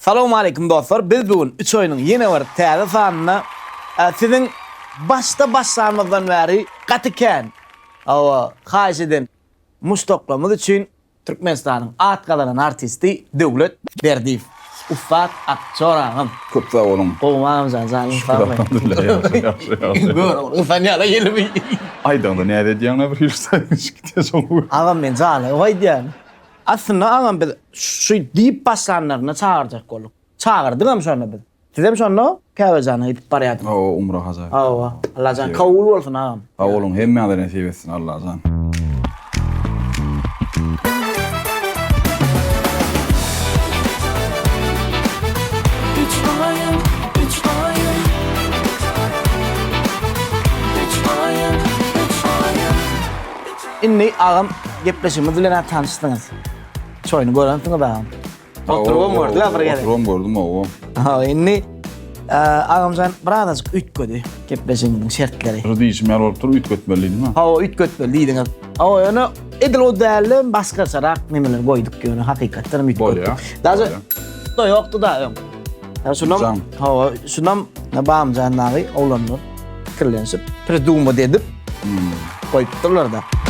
Salowmaleýkim dostlar biz bu gün üç oýnuň ýene bir täze sanynda siziň başda başlanymyzdan bäri gaty kän hawa haýyş eden muşdaklarymyz üçin Türkmenistanyň at gazanan artisti Döwlet Berdiýew ussat aktýor agam. Köp sag boluň. Gowumy agamjan janyň sagmy? Alhamdulillah ýagşy ýagşy ýagşy. Görogly usanýala ýelimi. Aýdaňda näz edýäňle bir hili saýyş gidýär şol. Agam men jana ýok aýdýan. Aslynda agam biz şu diýip başlanlarynda çagyrjak bolduk. Çagyrdygam şonda biz. Sizem şonda Käbejana gidip barýardyňyz. Hawa umra haja. Hawa. Allajan kabul bolsun agam. Sag boluň hemmäňize nesip etsin Allajan. Indi agam gepleşigimiz bilen tanyşdyňyz. Çoýuny görensiňiz agam. Oturybam gördük bir gezek. Oturybam gördüm owa. Ha indi agamjan birazajyk üýtgedi gepleşigimiziň şertleri. Bir diýişim ýaly bolup dur üýtgetmeli diýdim ha. Hawa üýtgetmeli diýdiňiz. Hawa ýöne edil o däldi başgaçarak nemeler goýduk ýöne hakykatdan hem üýtgetdik. Bolýar. Daže da ýokdy da öň. Ya şunam hawa şunam Bamjan dagy oglanlar pikirlenişip pridumot edip hmm. goýupdyrlar da.